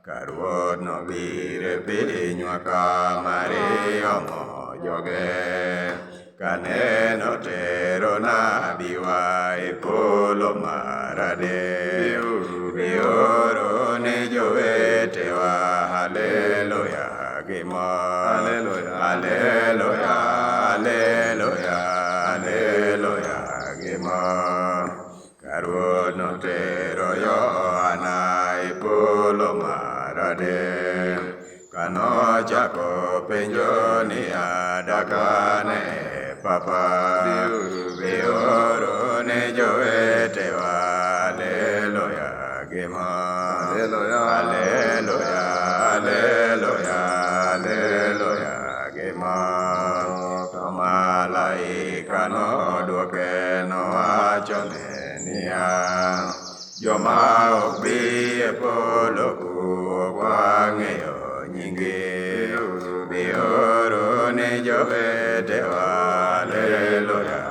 Ka Ruoth nobiro e pinywa ka Maria omo joge. Kaneno tero nabiwa e polo mar adek. Biuru ne jowetewa, haleluya gi mor. Haleluya. Haleluya, haleluya, haleluya gi mor. Ka Ruoth notero Yohana e polo mar adek. Kanochako penjo niya, dakane papa. Biuru ne jowetewa, haleluya gi mor. Haleluya. Haleluya, haleluya, haleluya gi mor. To malaika nodwoke nowachone niya, joma ok bi e polo ku ok wang'eyo nyingi. Biuru ne jowetewa, haleluya.